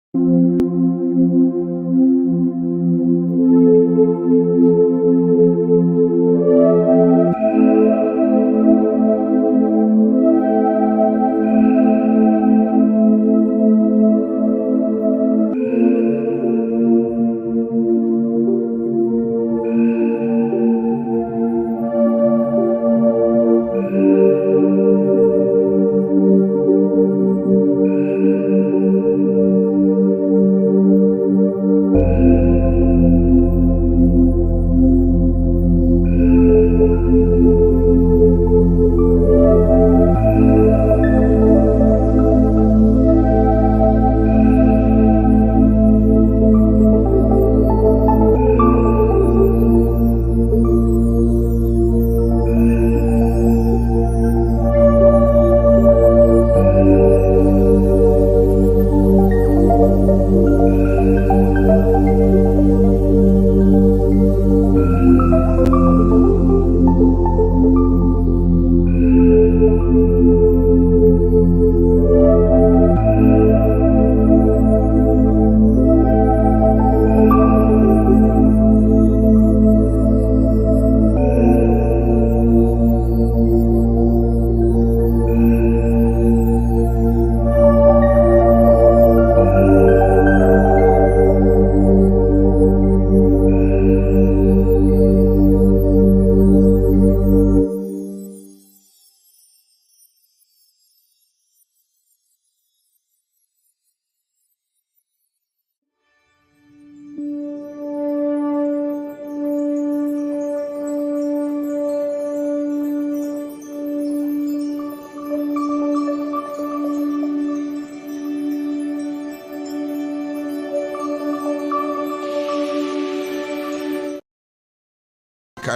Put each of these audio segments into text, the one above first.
Cara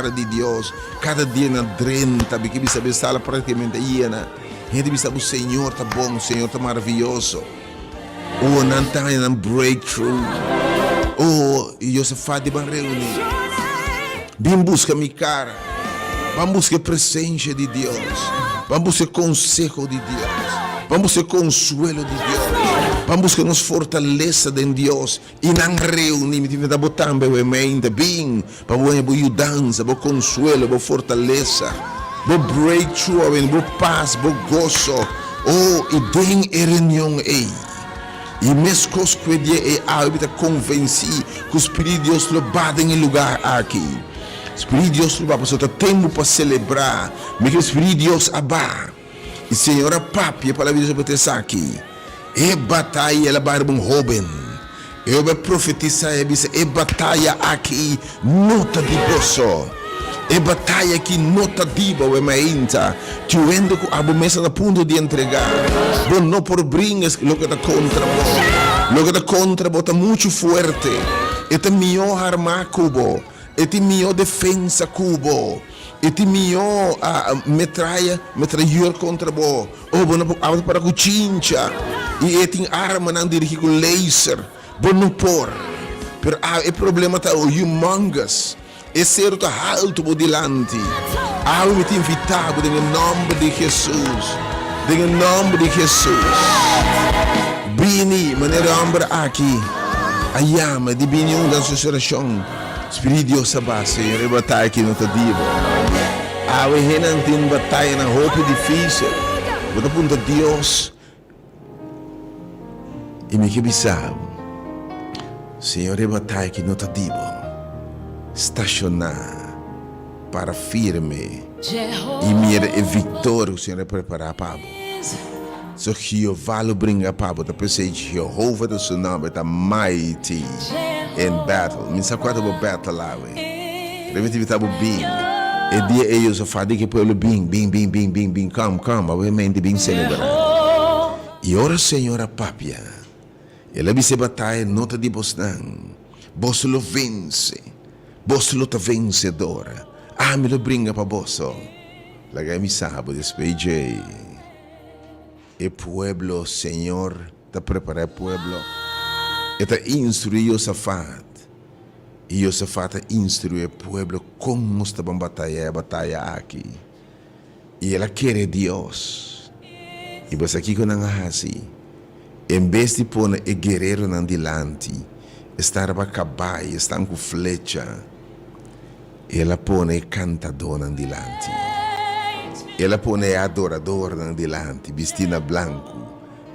di Dios, cada dia na drenta, bi ke bisa be sala prácticamente yena. Hende bisa bo Señor ta bon, Señor ta maravilloso. Oh, nan ta haña nan breakthrough. Oh, Josafat di ban reuni. Bin busca mi cara. Ban busca e presencia di Dios. Ban busca e conseho di Dios. Ban busca e consuelo di Dios. Ban busca nos fortaleza den Dios. I nan reuní, mi ta invitá bo tambe awe mente, bin pa bo haña bo yudansa, bo konsuelo, bo fortalesa, bo breakthrough awe, bo pas, bo goso. Oh, i den e reunion ei, i meskos ku e dia ei awe, mi ta konvensí ku Spiritu di Dios lo ba den e lugar aki. Spiritu di Dios lo ba, pasobra ta tempu pa selebrá. Mi ke Spiritu di Dios a ba. I Señor a papia pa la vida sobre esaki. E bataya el a bai riba un hoben. E hoben a profetisa i a bisa, E bataya aki no ta di boso. E bataya aki no ta di bo, Wemainta. Tuendo ku abo mes a na punto di entregá. Bo no por bringa loke ta kontra bo. Loke ta kontra bo ta muchu fuerte. E ta mihó harmá ku bo. E tin mihó defensa ku bo. E tin mihó metraya, metrayur kontra bo. Oh, bo no por abo ta para ku chincha. I e tin armanan dirigí ku laser. Bo no por. Pero awe e problema ta humongous. E seru ta haltu bo dilanti. Awe mi ta invitá bo den e nòmber di Hesus. Den e nòmber di Hesus. Bini, manera e hòmber aki a yama di bini un den su orashon. Spirit di Dios a ba, Señor, e bataya aki no ta di bo. Awe hendenan tin batayanan hopi dificil. Bo ta puntra Dios, i mi ke bisa bo, Señor, e bataya aki no ta di bo. Stashoná, para firme, i mira e viktoria ku Señor a prepará pa bo. So Jehová lo bringa pa bo, ta p'esei Jehová ta su nòmber, e ta mighty in battle. Mi sa kua ta bo battle awe. Pero mi ta invitá bo bin. E dia ei Josafat di ku e pueblo, Bin, bin, bin, bin, bin, bin, come, come, awe mente bin selebrá. I ora Señor a papia, El a bisa e bataya no ta di bosnan, boso lo vense, boso lo ta vensedor, ami lo bringa pa boso. Laga mi sa bo despues dje. E pueblo, Señor ta prepara e pueblo. E ta instruí Josafat, i Josafat a instruí e pueblo kon nos ta ban bataya e bataya aki. I el a kere Dios. I bo sa kiko nan a hasi? En bes di pone e guereronan dilanti, esnan riba kabai, esnan ku flecha, el a pone e kantadónan dilanti. El a pone e adoradornan dilanti, bistí na blanku,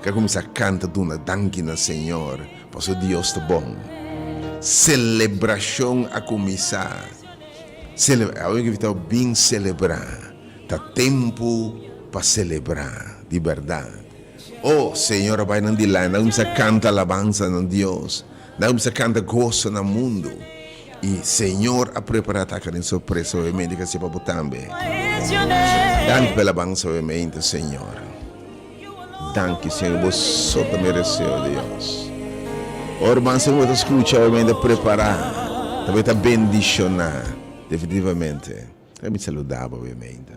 ku a kuminsá kanta duna danki na Señor, pasobra Dios ta bon. Selebrashon a kuminsá. Awe ku ta bin selebrá. Ta tempu pa selebrá, di bèrdat. O, Señor a bai nan dilanti, nan kuminsá kanta alabansa na Dios, nan kuminsá kanta goso na mundu. I Señor a prepará taka den sorpresa obviamente ke hasié pa bo tambe. Danki pa e alabansa obviamente, Señor. Danki, Señor, bo so ta meresé, o Dios. O hermano, segun bo ta skucha obviamente prepará, ta bai ta bendishoná definitivamente. Ta mi saluda bo obviamente.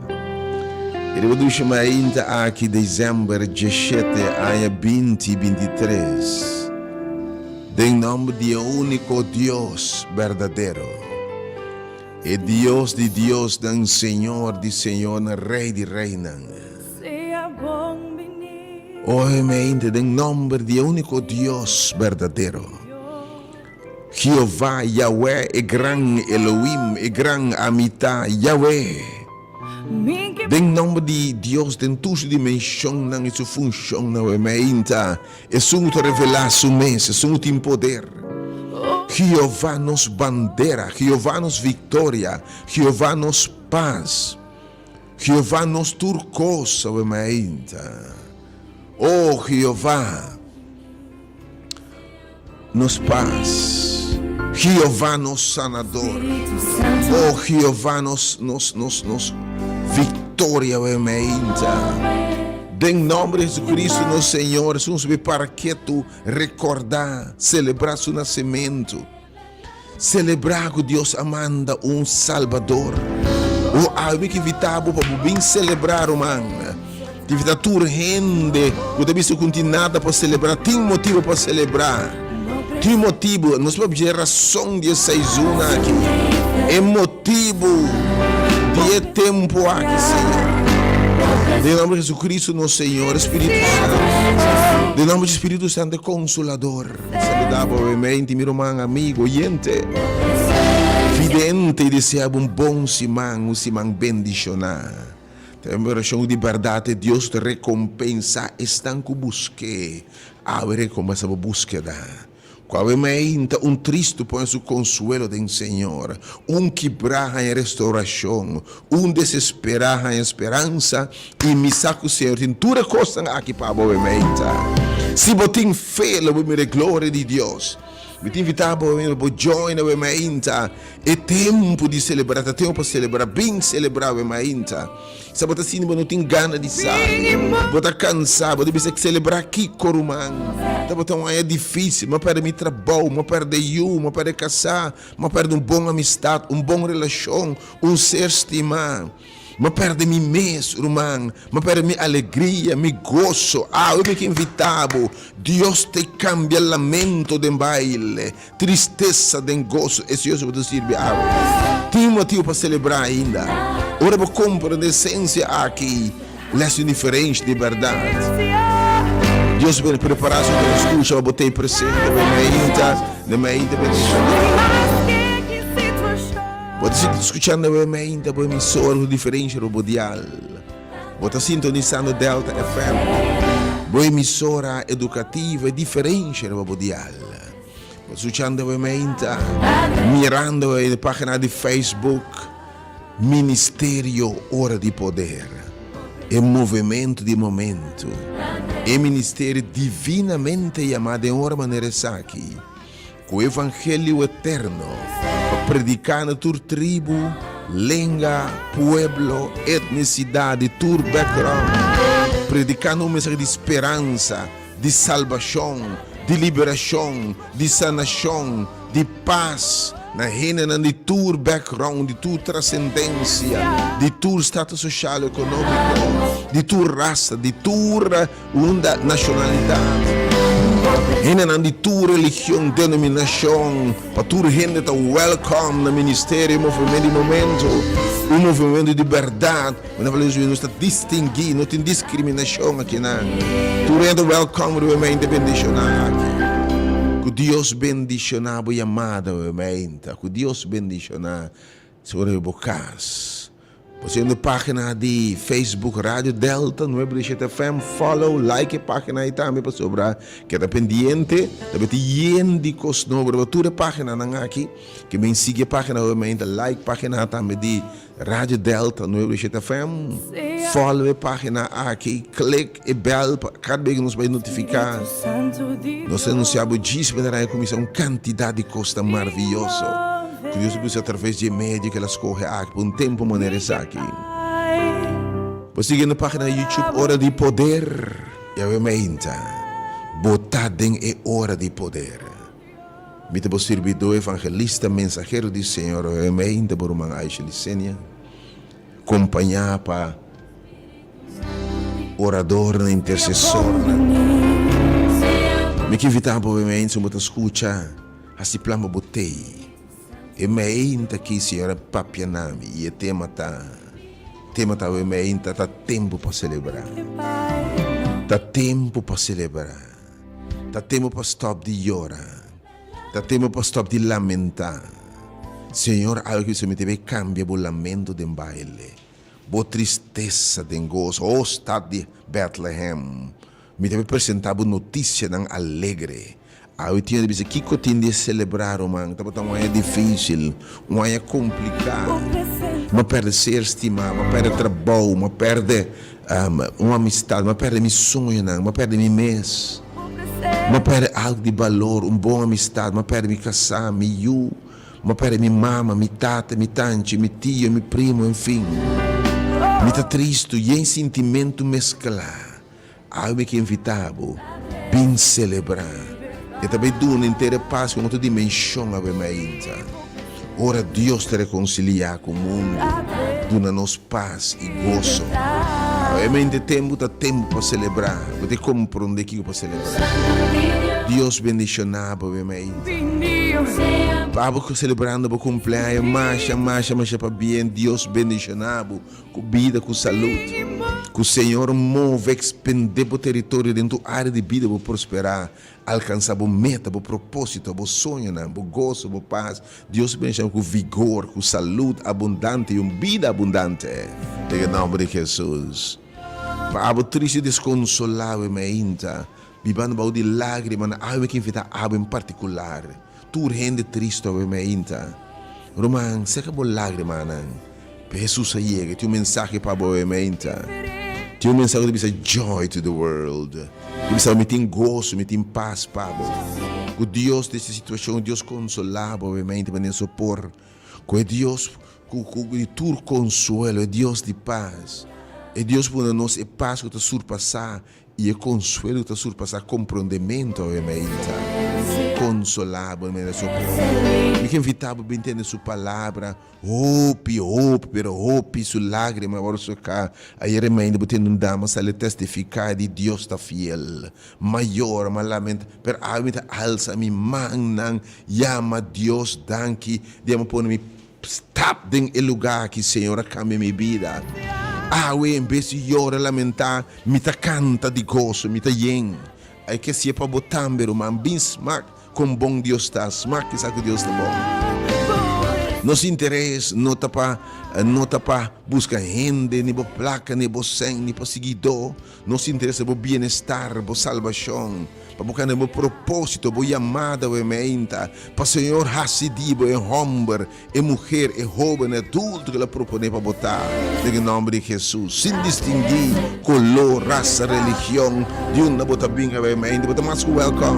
E riba dushi mainta aki december 17 aña 2023 den nomber di e unico Dios berdadero, e Dios di diosnan, Señor di señornan, Rey di reynan. Obviamente den nomber di e unico Dios berdadero. Jehová, Yahweh, e gran Elohim, e gran Amitá, Yahweh. Den nomber di Dios den tur su dimensionnan i su funcionnan, we meinta, esun ku ta revelá su mes, esun ku tin poder. Jehová nos bandera, Jehová nos victoria, Jehová nos pas, Jehová nos tur cos, we meinta. Oh, Jehová! Nos pas. Jehová nos sanador. Oh Jehová nos nos nos nos victoria we meinta. Den nomber di Jesucristo nos Señor, esun subi para ketu recorda, celebra su nacimento. Selebrá ku Dios a manda un Salbador. O awe mi ke invitá bo pa bo bin selebrá, ruman. Te invitá tur hende ku ta bisa ku no tin nada pa selebrá. Tin motibu pa selebrá. Tin motibu. Nos por dje rason di e seizun aki. E motibu di e tempu aki, Señor. Den nomber di Jesucristo nos Señor, Spiritu Santo. Den nomber di Spiritu Santo e Consolador. Saluda bo obviamente mi ruman, amigo, oyente, vidente y desea bo un bon siman, un siman bendiciona. Ta mi oracion di berdad e Dios ta recompensa esnan cu busque. Awe recompensa bo buskeda. Cu awe meinta un tristo pone su consuelo den Señor, un kibrá haña restauracion, un desesperá haña speransa I mi sa ku Señor tin tur e kosnan aki pa bo meinta. Si bo tin fe, lo bo mira e gloria di Dios. Mi ta invitá bo pa bo join awe meinta. E tempu di selebrá ta tempu pa selebrá. Bin selebrá awe meinta. Sa bo ta sinti bo no tin gana di sali, bo ta kansá, bo ta bisa selebrá kiko ruman? Tabata un aña difísil, mi a pèrdè mi trabou, mi a pèrdè yu, mi a pèrdè kasá, mi a pèrdè un bon amistat, un bon relashon, un ser stimá. Mi a perde mi mes, ruman. Mi a perde mi alegria, mi goso. Awe mi ke invitá bo. Dios te kambia lamento den baile, tristesa den goso. E Señor bo ta sirbi awe. Tin motibu pa selebrá ainda. Ora bo komprendé esensia aki, lès un diferensha di bèrdat. Dios bene prepará su pa skucha pa bo ta ei presente den mainta, den mainta bendishonal. Bo ta sinti skuchando awor ainda bo emisora ku diferensha riba bo dial. Bo ta sintonisando Delta FM, bo emisora edukativo e diferensha riba bo dial. Bo ta skuchando awor ainda, mirando e pagina di Facebook Ministerio Ora di Poder, e movemento di momento, e ministerio divinamente yamá den ora manera esaki. Ku evangelio eterno pa prediká na tur tribu, lenga, pueblo, etnisidat, di tur background. Predikando un mensahe di speransa, di salbashon, di liberashon, di sanashon, di pas na hendenan di tur background, di tur trasendensia, di tur status sosial ekonómiko, di tur rasa, di tur unda nashonalidat. Hendenan di tur religion, denominashon, pa tur hende ta welcome na Ministerio Movement di Momento, un movimento di bèrdat. Nos ta distinguí, no tin diskriminashon akinan. Tur hende welcome riba e mente bendishoná aki. Ku Dios bendishoná bo yamada riba e mente. Ku Dios bendishoná sobre bo kas. Bo sigue nos página di Facebook Radio Delta 97 FM. Follow, like e página ei tambe pasobra keda pendiente. Ta beti yen di kos nobo riba tur e páginanan aki. Ke men sigui e página riba e mente, like página tambe di Radio Delta 97 FM. Follow e página aki, click e bell pa kada bes ku nos bai notifiká. Nos ta anunsiá bo djis pa ta kuminsá un kantidat di kos tan maravioso ku Dios a bisa atraves di e medio ku el a skohe aki pa un tempu manera esaki. Bo sigui na página YouTube Ora di Poder i awe meinta bo ta den e ora di poder. Mi ta bo sirbidó, evangelista, mensahero di Señor, awe meinta bo ruman Aisha Licenia, kompañá pa oradornan, intersesornan. Mi ke invitá bo awe meinta si bo ta skucha, hasi plan pa bo tei. E meinta aki Señor a papia na mi i e tema ta, tema ta awe meinta ta tempu pa selebrá. Ta tempu pa selebrá. Ta tempu pa stòp di yora. Ta tempu pa stòp di lamentá. Señor awe ki mi ta bai kambia bo lamento den baile, bo tristesa den goso. O stat di Bètlehèm, mi ta bai presentá bo notisianan alegre. Awe tin hende bisa, Kiko tin di selebrá, ruman? Tabata un aña difísil, un aña kompliká. Mi a pèrdè ser stimá, mi a pèrdè trabou, mi a pèrdè un amistat, mi a pèrdè mi soñonan, mi a pèrdè mi mes. Mi a pèrdè algu di balor, un bon amistat, mi a pèrdè mi kasá, mi yu, mi a pèrdè mi mama, mi tata, mi tanchi, mi tio, mi primo, enfin. Mi ta tristu, yen sintimentu mesklá. Awe mi ke invitá bo, bin selebrá. E ta bai duna henter e Pasku un otro dimenshon awe mainta. Ora Dios ta rekonsiliá ku mundu, duna nos pas i goso. Awe mainta e tempu ta tempu pa selebrá. Bo ta komprondé kiko pa selebrá. Dios bendishoná bo awe mainta. Pa abo ku selebrando bo kumpleaño, masha, masha, masha pabien. Dios bendishoná bo. Ku bida, ku salud. Ku Señor move, expende bo teritorio den tur area di bida bo prospera, alcansa bo meta, bo proposito, bo soñonan, bo goso, bo paz. Dios bendicion ku vigor, ku salud abundante y un bida abundante. Den e nomber di Jesus. Pa abo triste y desconsolado e mainta, bibando bao di lagrimanan, awe mi ke invita abo en particular. Tur hende tristu awe mainta. Ruman, seka bo lagrimanan. Pa Hesus a yega. Tin un mensahe pa bo awe mainta. Tin un mensahe ku ta bisa joy to the world. Ta bisa mi tin goso, mi tin pas pa bo. Ku Dios den esta situashon, Dios konsolá bo awe mainta manera so por. Ku e Dios ku ku di tur konsuelo, e Dios di pas. E Dios pone nos e pas ku ta surpasá I e konsuelo ta surpasá komprondementu awe mainta. Konsolá bo manera su por. Mi ke invitá bo bin tende su palabra hopi, hopi, pero hopi su lágrima a wòrdu soká. Ayer e mainta bo tende un dama sali testifiká di Dios ta fiel. M'a yora, m'a lamenta, pero awe mi ta alsa mi mannan yama Dios danki di a pone mi Stap den e lugá aki, Señor a kambia mi bida. Awe, en bes di yora, lamentá, mi ta kanta di goso, mi ta yen. Ai ke si'e pa bo tambe, ruman. Bin smak kon bon Dios ta. Smak kisa ku Dios ta bon. Nos interes no ta pa no ta pa buska hende, ni bo plaka, ni bo sèn, ni pa siguidó. Nos interes ta bo bienestar, bo salbashon, pa bo kende bo propósito, bo yamada awe meinta, pa Señor hasi di bo e hòmber, e muher, e hóben, e adulto ku El a proponé pa bo ta, den e nòmber di Hesus, sin distinguí koló, rasa, religion, di unda bo ta bin awe meinta, bo ta mas ku wèlkòm.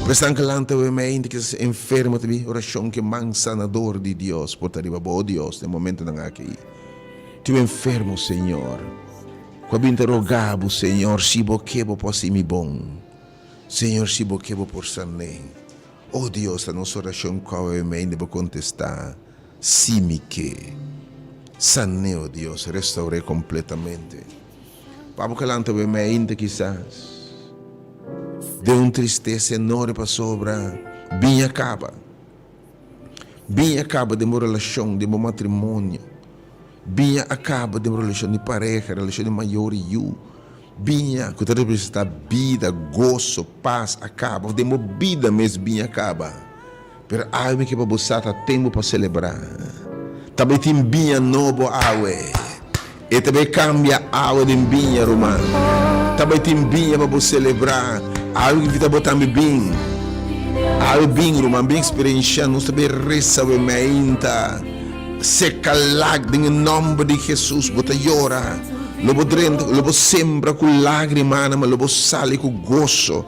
Pa esnan ku lanta awe meinta, kisas enfermo, ta bin orashon ku e man sanador di Dios por ta riba bo, o Dios, den momentonan aki. Tin un enfermo, Señor, cu a bin ta roga bo, Señor, si bo ke, bo por haci mi bon. Señor, si bo ke, bo por san'é. Oh Dios, ta nos oracion cu awe mei bo contesta, Si mi ke. San'é, oh Dios, restaur'é completamente. Pa bo calanta awe mei ainda kisas. Den un tristesa enorme pasobra biña kaba. Biña kaba den bo relashon, den bo matrimonio. Biña a kaba den bo relashon di pareha, relashon di mayor i yu. Biña ku ta representá bida, goso, pas a kaba. Òf den bo bida mes biña a kaba. Pero awe mi ke pa bo sa ta tempu pa selebrá. Ta bai tin biña nobo awe. E ta bai kambia awa den biña, ruman. Ta bai tin biña pa bo selebrá. Awe mi ke invitá bo tambe bin. Awe bin, ruman, bin eksperenshá. Nos ta bai resa awe meinta. Seka lak den e nòmber di Hesus. Bo ta yora. Lo bo drenta, lo bo sembra ku lágrimanan, ma lo bo sali ku goso.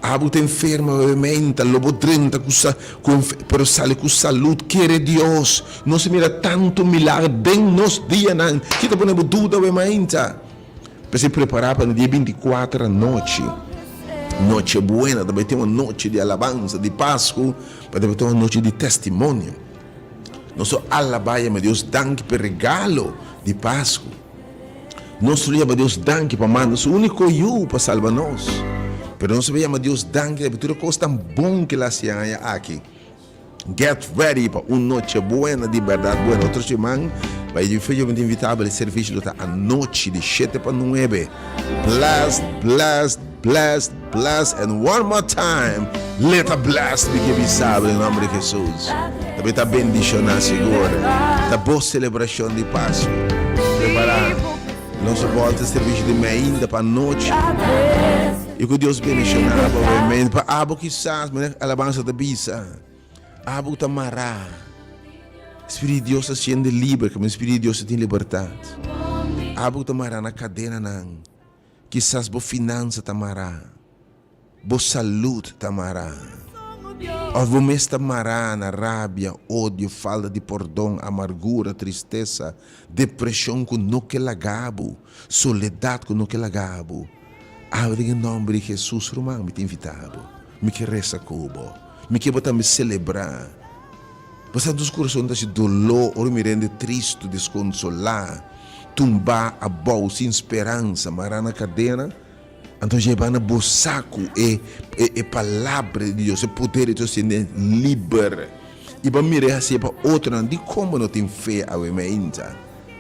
Abo ta enfermo obviamente, lo bo drenta cu sa cu pero sali cu salud, kere Dios. Nos a mira tanto milagro den nos dianan, ki ta pone bo duda obviamente? P'esei prepara pa dia 24 anochi, Noche Buena, ta bai tin un nochi di alabansa, di Pascu, pa ta bai tin un nochi di testimonio. Nos lo alaba yama Dios danki p'e regalo di Pascu. Nos lo yama Dios danki pa manda su úniko Yu pa salba nos. Pero nos lo yama Dios danki pa tur e kos tan bon ku el a hasi e aña aki. Get ready pa un noche buena di bèrdat buena. Otro siman bai di fecha mi ta invitá bo. E servisio lo ta anochi di shete pa nuebe. Blessed, blessed, blessed, blessed and one more time let a blessed mi ke bisa bo den nomber di Jesus. Ta bay ta bendiciona sigur. Ta bo celebracion di Pascu. Prepara. Nos a bolta servicio di meinda pa anochi. Y cu Dios bendiciona bo. Amen. Pa abo kisas, manera alabanza ta bisa, abo ta mara. Spiritu di Dios ta siende liber, como Spiritu di Dios ta tin libertad. Abo ta mara na cadenanan. Kisas bo finansa ta mará, bo salud ta mará, òf bo mes ta mará na rabia, odio, falta di pordon, amargura, tristesa, depreshon ku no ke laga bo, soledat ku no ke laga bo. Awe den e nòmber di Hesus, ruman, mi ta invitá bo. Mi ke resa ku bo. Mi ke bo tambe selebrá. Pasobra nos kurason ta hasi doló ora mi rende tristu, deskonsolá, tumbá abou, sin speransa, mará na kadena. Anto dje banda bo sa ku e e Palabra di Dios, e poder di Dios tene liber. I bo a mira e hasié pa otronan. Dikon bo no tin fe awe meinta?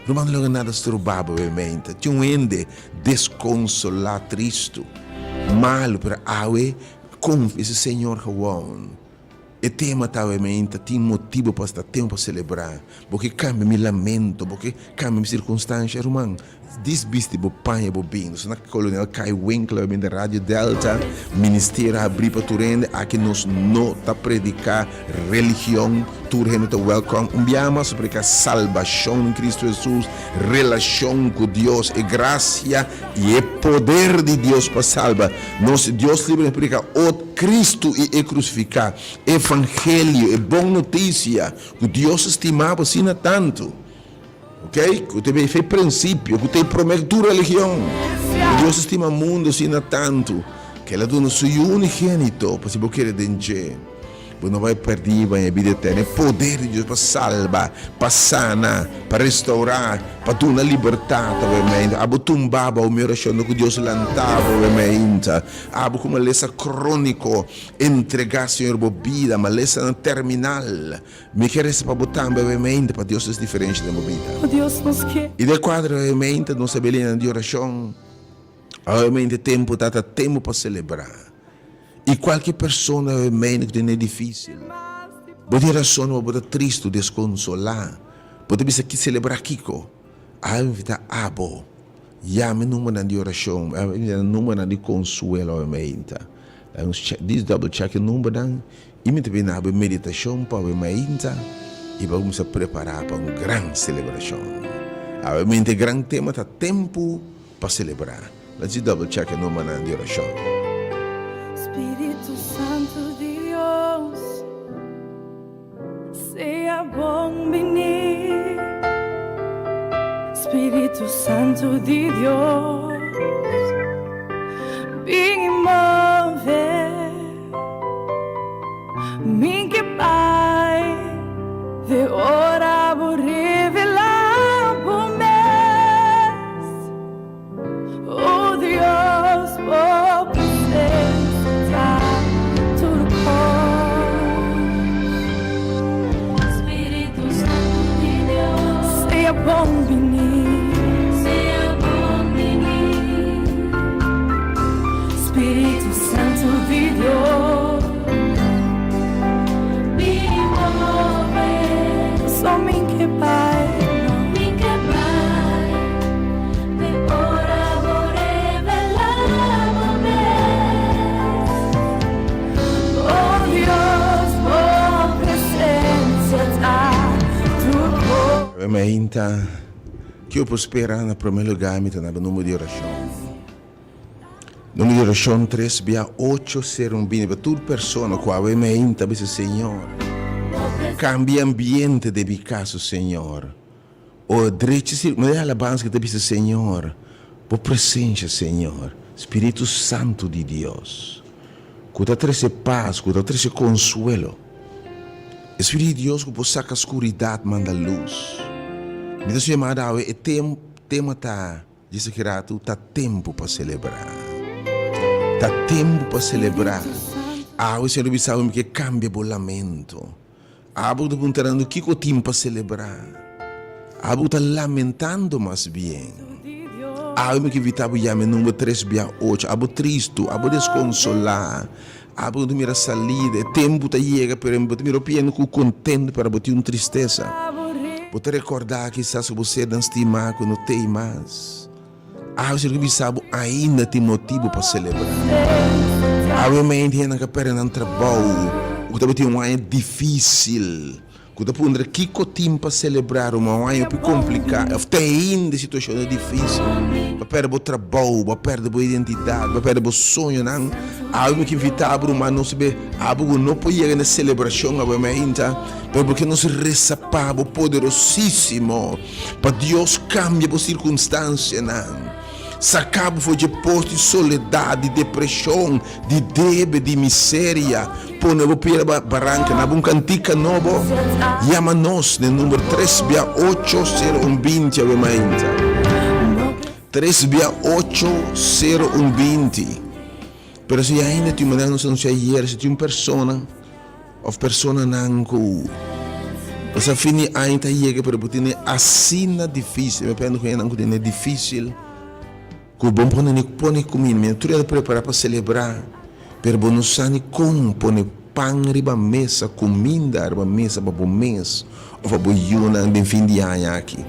Ruman, no logra nada stroba bo awe meinta. Tin un hende deskonsolá, tristu, malu, pero awe konfia si Señor gewoon. E tema ta awe meinta tin motibu pa sta tempu pa selebrá. Bo ke kambia mi lamento, bo ke kambia mi sirkunstansha, ruman. Dis bisti bo paña bo bin. Nos na Kolonel Kai Winkler awe meinta Radio Delta, ministerio habrí pa tur hende. Aki nos no ta prediká religion, tur hende ta wèlkòm. Un biaha mas nos prediká salbashon den Kristu Hesus, relashon ku Dios, e grasia i e poder di Dios pa salba nos. Dios libre nos prediká ot. Cristo i e crucificá, Evangelio, e bon noticia cu Dios a stima bo asina tanto, ok, cu ta e principio, cu ta e prome cu tur religion, cu Dios a stima mundo asina tanto, cu El a duna Su Yu unigenito, pa si bo kere den dje, bo no bai perdi baña e bida eterna. E poder di Dios pa salba, pa sana, pa restaura, pa duna libertad awe meinta. Abo tumba bao mi oracion no cu Dios lanta bo awe meinta. Abo ku malesa króniko, entregá Señor bo bida, malesanan terminal. Mi ke resa pa bo tambe awemente pa Dios hasi diferensha den bo bida. I den kuadro awemente nos ta belinan di orashon. Awemente tempu ta ta tempu pa selebrá. I kualke persona awemente ku tene difísil, bo tin rason pa bo ta tristu, deskonsolá, bo ta bisa ki selebrá kiko? Awe mi ta abo. Yama e numbernan di orashon, yama e numbernan di konsuelo awe mainta. Laga nos check, dis double check e numbernan i mi ta bini habi meditashon pa awe mainta i pa kuminsá prepará pa un gran selebrashon. Awe mainta e gran tema ta tempu pa selebrá. Laga nos double check e numbernan di orashon. Spiritu Santu Dios. Sea bon bini, Spiritu Santu di Dios, bin i move mi ke bai de ora bo revelá bo mes. O Dios, bo presencia ta. Spiritu Santu di Dios. Bin move. So min ke bai. Min ke bai. Te ora bo revelá bo mes. Oh Dios, bo presencia ta tur kos. Mainta, Kiko por spera? Na promé lugá mi ta na bo number di orashon. Number di orashon tres bia ocho sero un bini pa tur persona ku awe mainta bisa Señor, kambia ambiente den mi kaso Señor. O drecha si mi alabansa ki ta bisa Señor, bo presencia Señor, Spiritu Santu di Dios, ku ta trese pas, ku ta trese konsuelo. E Spiritu di Dios ku por saka skuridat manda lus. Mi ta su yamada awe e tema ta djis aki ratu ta tempu pa selebrá. Ta tempu pa selebrá. Awe Señor ta bisa bo mi ke kambia bo lamento. Abo ku ta puntrando kiko tin pa selebrá. Abo ku ta lamentando mas bien. Awe mi ke invita bo yama e number tres bia ocho. Abo tristu, abo deskonsolá. Abo no ta mira salida, e tempu ta yega pero bo ta mira hopi hende ku kontentu pero bo tin un tristesa. Bo ta rekordá kisas ku bo sernan stimá ku no t'ei mas. Awe si lo bisa bo ainda tin motibu pa selebrá. Awe mente hendenan ka pèrdè nan trabou, ku tabatin un aña difísil. Ku ta puntra kiko tin pa selebrá ruman un aña hopi kompliká òf te ainda e situashon ta difísil. Bo a pèrdè bo trabou, bo a pèrdè bo identidat, bo a pèrdè bo soñonan. Awe mi ke invitá bo ruman nos be abo ku no por yega na e selebrashon awe mainta, pero bo ke nos resa pa bo poderosísimo pa Dios kambia bo sirkunstansianan. Saka bo for dje pos di soledat, di depreshon, di debe, di miseria. Pone bo pia riba baranka na bo un kantika nobo. Yama nos den number tres bia ocho sero un binti awe mainta. Tres bia ocho sero un binti. Pero si ainda tin manera nos anunsia ayer, si tin un persona of personanan ku Pasá fin di aña ta yega pero bo tene asina difícil, mi aprende ku hendenan ku tene difícil ku bo pone ni pone kuminda, mi tur ta prepara pa selebrá pero bo no sa ni kon pone pan riba mesa, kuminda riba mesa pa bo mes of pa bo yunan den fin di aña aki.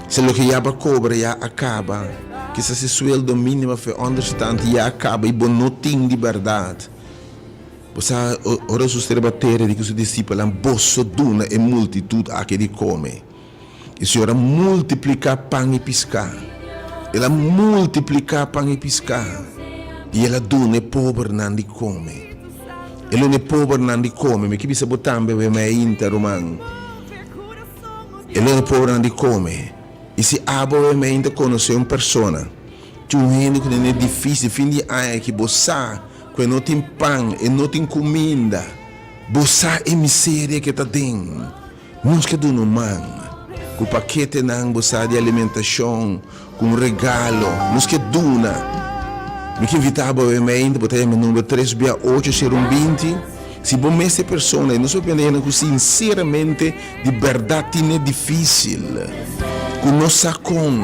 Si loke ya bo a kobra ya a kaba, kisas e sueldo mínimo of e ònderstand ya a kaba i bo no tin di bèrdat. Bo sa, ora Hesus ta riba tera di ku su disipelnan, Boso duna e multitut aki di kome. E Señor a multipliká pan i piská. El a multipliká pan i piská, i el a duna e pobernan di kome. El duna e pobernan di kome. Mi ke bisa bo tambe, wee mainta, ruman. El duna e pobernan di kome. I si abo, wee mainta, konosé un persona, tin un hende ku tene difísil fin di aña aki, bo sa ku e no tin pan, e no tin kuminda, bo sa e miseria ku e ta den. Nos ke duna un man ku paketenan bo sa di alimentashon, ku un regalo. Nos ke duna. Mi ke invitá bo awe mainta, bo ta yama e number tres bia ocho sero un binti. Si bo mes e persona i nos papia na hende ku sinseramente di bèrdat tine difísil, ku no sa kon,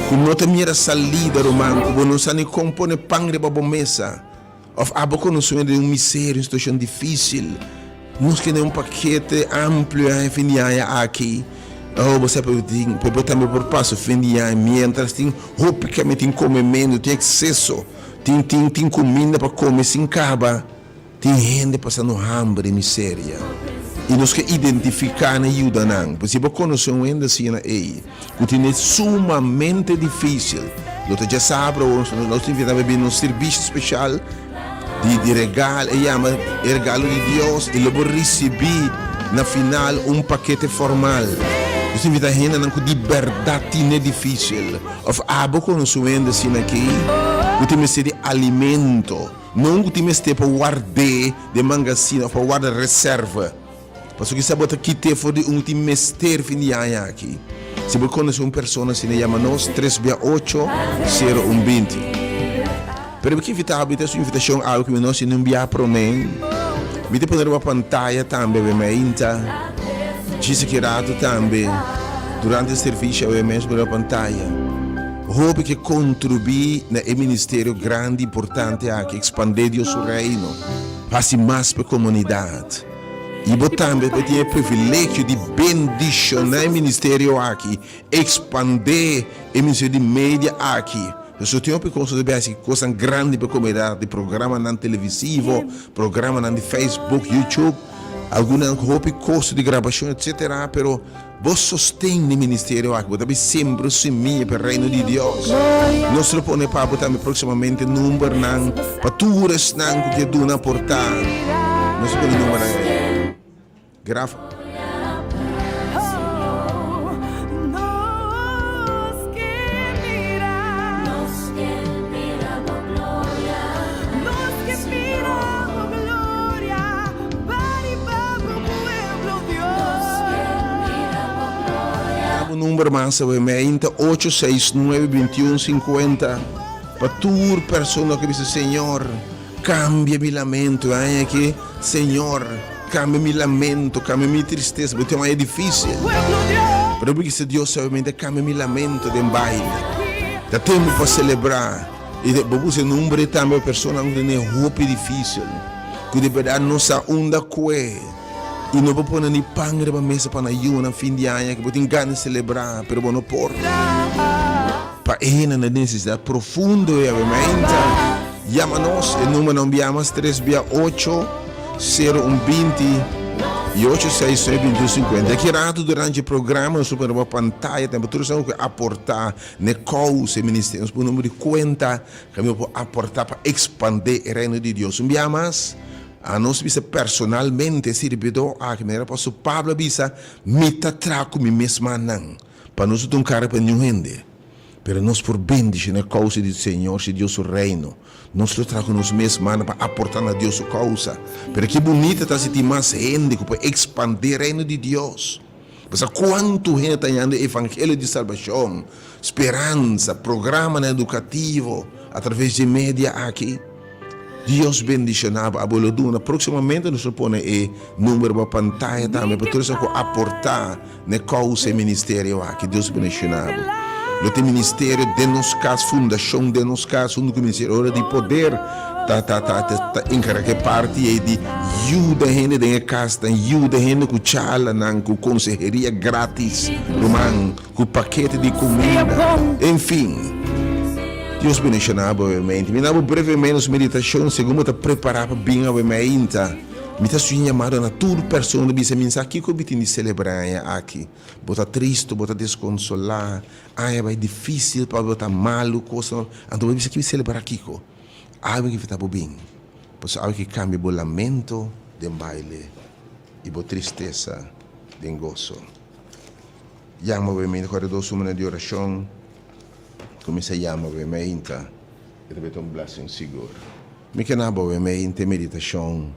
ku no ta mira salida ruman, ku bo no sa ni kon pone pan riba bo mesa, òf abo konosé un hende den un miseria, un situashon difísil, nos kende un pakete amplio aña fin di aña aki. Oh, bo sa pa tin, pa bo tambe por pasa fin di aña miéntras tin hopi kami tin komementu, tin ekseso, tin tin tin kuminda pa kome sin kaba. Tin hende pasando hamber i miseria, i nos ke identifiká nan i yuda nan. Pues si bo konosé un hende asina ei ku tene sumamente difísil, lo ta djasabra awor nos ta invitá pa bini nos sirbishi speshal di di regal, e yama e regalo di Dios, i lo bo risibí na final un pakete formal. Nos ta invitá hendenan ku di bèrdat tine difísil, òf abo konosé un hende asina aki ku tin mester di alimento. No un ku tin mester pa ward'é den mangasina òf pa warda reserva, pasobra kisa bo ta kit'é for di un ku tin mester fin di aña aki. Si bo konosé un persona asina, yama nos tres bia ocho, sero un binti. Pero mi ke invitá bo, i ta su invitashon awe ku mi no hasi ni un bia promé. Mi ta pone riba pantaya tambe awe mainta, djis aki ratu tambe, durante e servisio awe mes, pone riba pantaya. Hopi ke kontribuí na e ministerio grandi importante aki, ekspandé Dios su Reino, hasi mas pa e komunidat. I bo tambe por tin e privilegio di bendishoná e ministerio aki, ekspandé e ministerio di media aki. Pasobra tin hopi kos ku ta bin hasi kosnan grandi pa e komunidat, di programanan televisivo, programanan di Facebook, YouTube, algunnan ku hopi kosto di grabashon etsetera, pero Bo sosten di ministerio aki, bo ta bin sembra un semilla pa e Reino di Dios. Nos lo pone pa bo tambe próximamente numbernan pa tur esnan ku ke duna aportá. Nos lo pone numbernan ei. Graf. Bo number mas awe meinta ocho seis nuebe bintiun sinkuenta pa tur persona ku bisa Señor kambia mi lamento e aña aki Señor kambia mi lamento kambia mi tristesa bo tin un aña difisil pero bo bisa Dios awe meinta kambia mi lamento den baile ta tempu pa selebrá i bo busa e number ei tambe pa personanan ku tene hopi difisil. Ku di bèrdat no sa unda kue i no por pone ni pan riba mesa pa nan yunan fin di aña ku bo tin gana di selebrá pero bo no por. Pa e hende na nesesidat profundo e awe-mainta yama nos e numbernan bia mas tres bia ocho sero un binti i ocho seis nuebe binti un sinkuenta. Aki ratu durante e programa nos por pone riba pantaya tambe tur esnan ku ke aportá na e kousa e ministerio nos pone number di kuenta. Kami por aportá pa ekspandé e Reino di Dios. Un bia mas, anos bisa personalmente e sirbidó aki, manera apòstel Pablo a bisa, Mi ta traha ku mi mes mannan, pa no ta un karga pa niun hende, pero nos por bendishoná e kousa di Señor, si Dios su Reino. Nos lo traha ku nos mes mannan pa aportá na Dios su kousa. Pero ki bunita ta si tin mas hende ku por ekspandé e Reino di Dios! Pasobra kuantu hende ta hañando e evangelio di salbashon, speransa, programanan edukativo atraves di e media aki? Dios bendishoná bo. Abo lo duna. Próksimamente nos lo pone e number riba pantaya tambe pa tur esnan ku aportá na e kousa e ministerio aki. Dios bendishoná bo. Lo tin ministerio den nos kas, fundashon den nos kas huntu ku ministerio Ora di Poder. Ta ta ta ta enkarga e parti ei di yuda hende den e kasnan, yuda hende ku charlanan, ku konseheria gratis, ruman, ku pakete di kuminda, en fin. Dios bendishoná bo awemente. Mi na bo brevemente nos meditashon segun bo ta prepará pa bin awe meinta. Mi ta hasi un yamada na tur persona bisa mi sa kiko mi tin di selebrá aña aki. Bo ta tristu, bo ta deskonsolá, aña bai difísil pa bo ta malu, kosnan, anto bo bisa ki mi selebrá kiko? Awe ki ta bo bin, pasobra awe ki kambia bo lamento den baile i bo tristesa den goso. Yama bo e mente ku aredor su manera di orashon, kuminsá yama bo e meinta, e ta beta un blessing sigur. Mi ke na bo e meinte meditashon,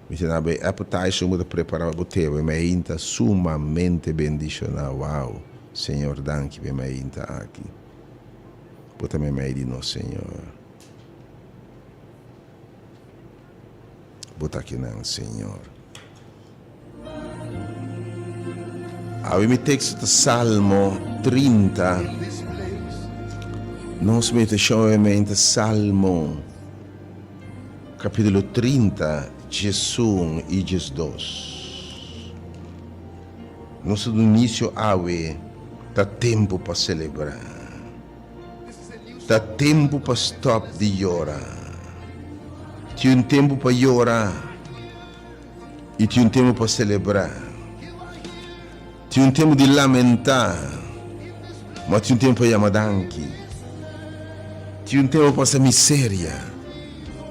mi ta na bo e appetizer ku bo ta prepara pa bo te bo e meinta sumamente bendishoná. Wow! Señor danki pa e meinta aki. Bo ta meimei di nos, Señor. Bo ta akinan, Señor. Awe mi teksto ta Salmo 30. Nos meditashon awe mei ta Salmo kapítulo 30, 11 i 12. Nos ta duna inisio awe, ta tempu pa selebrá. Ta tempu pa stòp di yora. Tin un tempu pa yora i tin un tempu pa selebrá. Tin un tempu di lamentá, ma tin un tempu pa yama danki. Tin un tempu pa pasa miseria,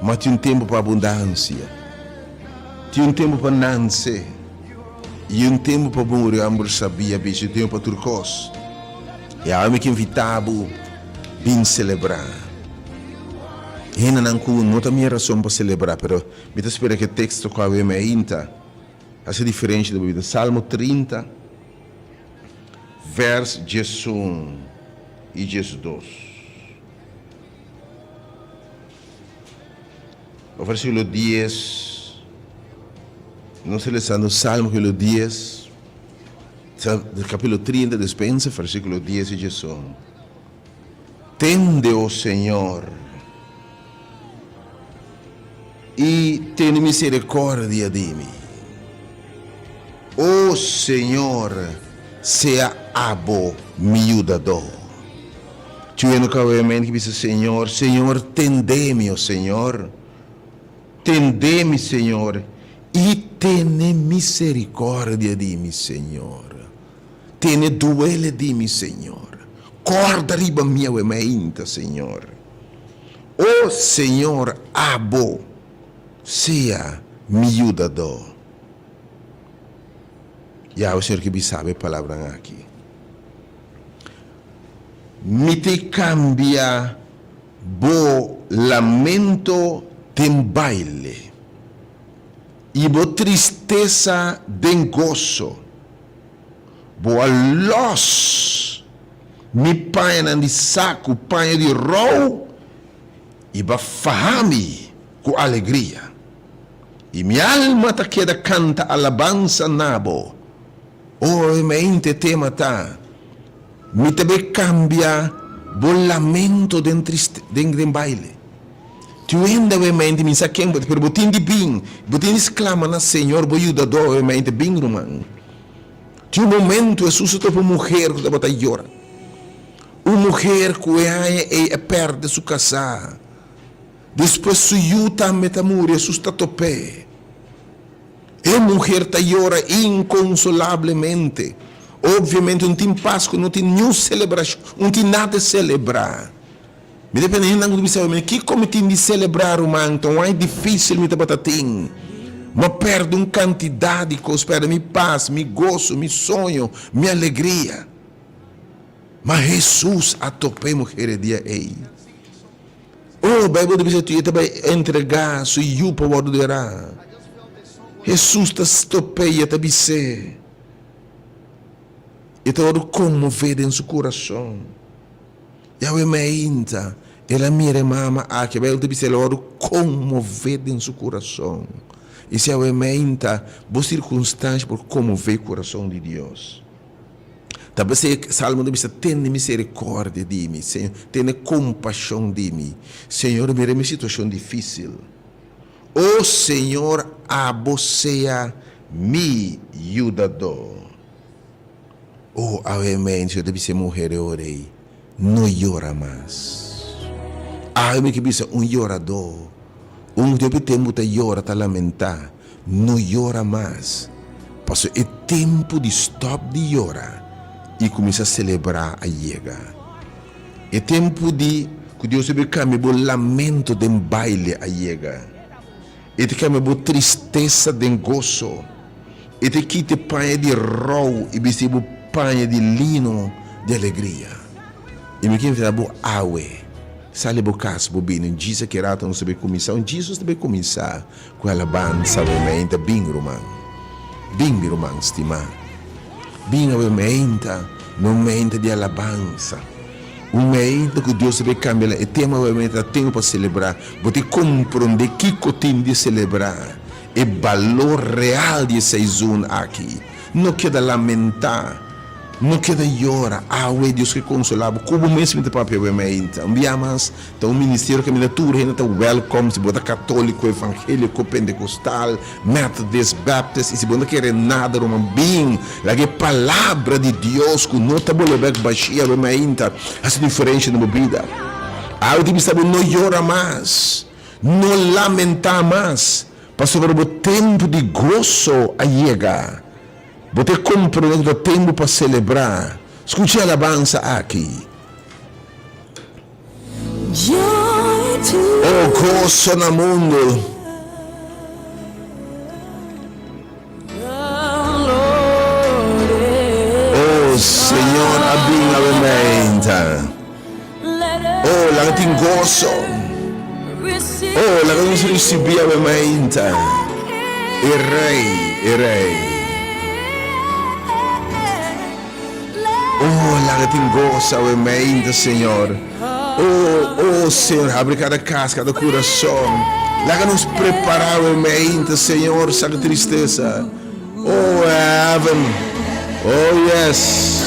ma tin un tempu pa abundansia. Tin un tempu pa nanse i un tempu pa muri. Amber sabia bisa, tin un tempu pa tur kos. I awe mi ke invitá bo bin selebrá. Hendenan ku no ta mira rason pa selebrá, pero mi ta spera ku e teksto ku awe mi a hinta hasi diferensha den bo bida. Salmo 30, vèrs 11 i 12. Versíkulo 10, nos ta lesando Salmo kapítulo 10. Capítulo 30, despensa, versículo 10 y 11. Tende, o Señor, i tene misericordia di mi. O Señor, sea abo mi yudadó. Chuyendo kawemente ki bisa, Señor, Señor, tende mi, o Señor. Tende mi, Señor, i tene misericordia di mi, Señor. Tene duele di mi, Señor. Corda riba mi awe mainta, Señor. O Señor, abo sea mi yudadó. Yahweh Señor ke bisa bo e palabranan aki. Mi te cambia bo lamento den baile i bo tristesa den goso. Bo a lòs mi pañanan di saku, paña di rou, i bo a faha mi ku alegria. I mi alma ta keda kanta alabansa na bo. O e mente tema ta, Mi ta bay kambia bo lamento den triste, den den baile. Tin hende awe mente, mi sa ken bo ta, pero bo tin di bin, bo tin di sklama na Señor bo yudador awe mente, bin ruman. Tin un momento Hesus a topa un muher ku tabata yora. Un muher ku e aña ei a pèrdè su kasá. Despues su yu tambe ta muri, Hesus ta top'é. E muher ta yora inconsolablemente. Obviamente no tin Pascu, no tin niun celebracion, no tin nada di celebra. Mi ta pende hendenan cu ta bisa mi, kico mi tin di celebra ruman? Ta un aña dificil mi tabata tin. Mi a perde un cantidad di cos, perde mi paz, mi goso, mi soño, mi alegria. Ma Hesus a topa e muher e dia ey. Oh, Bijbel ta bisa tu e ta bai entregá su yu pa wòrdu derá. Hesus ta stop'é i e ta bis'é. E ta wòrdu konmové den su kurason. Yahweh meinta, el a mira e mama aki, Bijbel ta bisa el a wòrdu konmové den su kurason. I si Yahweh meinta, bo sirkunstansha por konmové kurason di Dios. Ta p'esei e Salmo ta bisa, Tene misericordia di mi, Señor, tene compasion di mi. Señor, mira mi situacion dificil. O Señor, abo sea mi yudadó. O, awe mei, Señor ta bisa e muher e ora ei, No yora mas. Awe mi ke bisa un yoradó, un ku hopi tempu ta yora, ta lamentá, no yora mas. Pasobra e tempu di stòp di yora i kuminsá selebrá a yega. E tempu di ku Dios ta bin kambia bo lamento den baile a yega. E ta kambia bo tristesa den goso. E ta kita e paña di rou i bisti bo paña di lino di alegria. I mi ke invitá bo awe, sali bo kas, bo bini. Un djis aki rato nos ta bai kuminsá, un djis nos ta bai kuminsá ku alabansa awe meinta. Bin, ruman. Bin, mi ruman stimá. Bin awe meinta na un meinta di alabansa. Un meinta ku Dios ta bai kambia. E tema awe meinta ta tempu pa selebrá. Bo ta komprondé kiko tin di selebrá. E balor real di e seizoen aki. No keda lamentá, no keda yora. Awe Dios ke konsolá bo. Ku bo mes mi ta papia awe mainta. Un bia mas, ta un ministerio kaminda tur hende ta wèlkòm, si bo ta katóliko, evangéliko, pentekostal, methodist, baptist, i si bo no ta kere nada ruman, bin laga e palabra di Dios ku no ta bole bèk bashí awe mainta hasi diferensha na bo bida. Awe ta bisa bo no yora mas. No lamentá mas, pasobra bo tempu di goso a yega. Bo ta komprendé ku ta tempu pa selebrá. Skucha e alabansa aki. O goso na mundu! O Señor a bin awe meinta. O laga tin goso. O laga nos ricibi awe meinta. E Rey, e Rey. O laga tin goso awe meinta, Señor. O, o Señor, habri cada cas, cada curason. Laga nos prepara awe meinta, Señor, saca tristeza. Oh heaven, oh yes.